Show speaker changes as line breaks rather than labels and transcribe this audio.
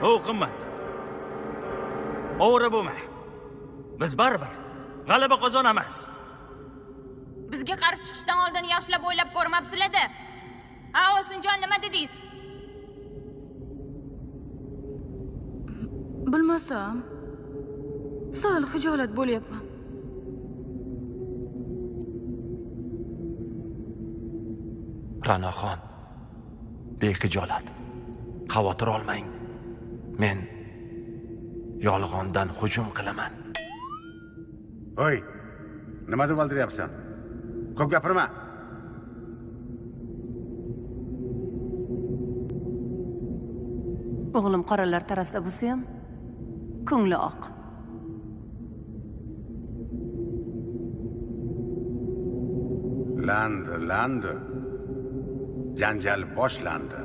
U qimmat. Ovora bo'lma. Biz baribir g'alaba qozonamiz.
Bizga qarshi chiqishdan oldin yaxshilab o'ylab ko'rmabsizlar-da. Ha, Osinjon, nima dedingiz?
Bilmasam, sal xijolat bo'lyapman.
Ra'noxon, bexijolat. Xavotir olmang. Men yolg'ondan hujum qilaman.
Oy, nima deb oldiryapsan? Ko'p gapirma.
O'g'lim qoralar tarafda bo'lsa ham, ko'ngli oq.
Landi, landi. Janjal boshlandi.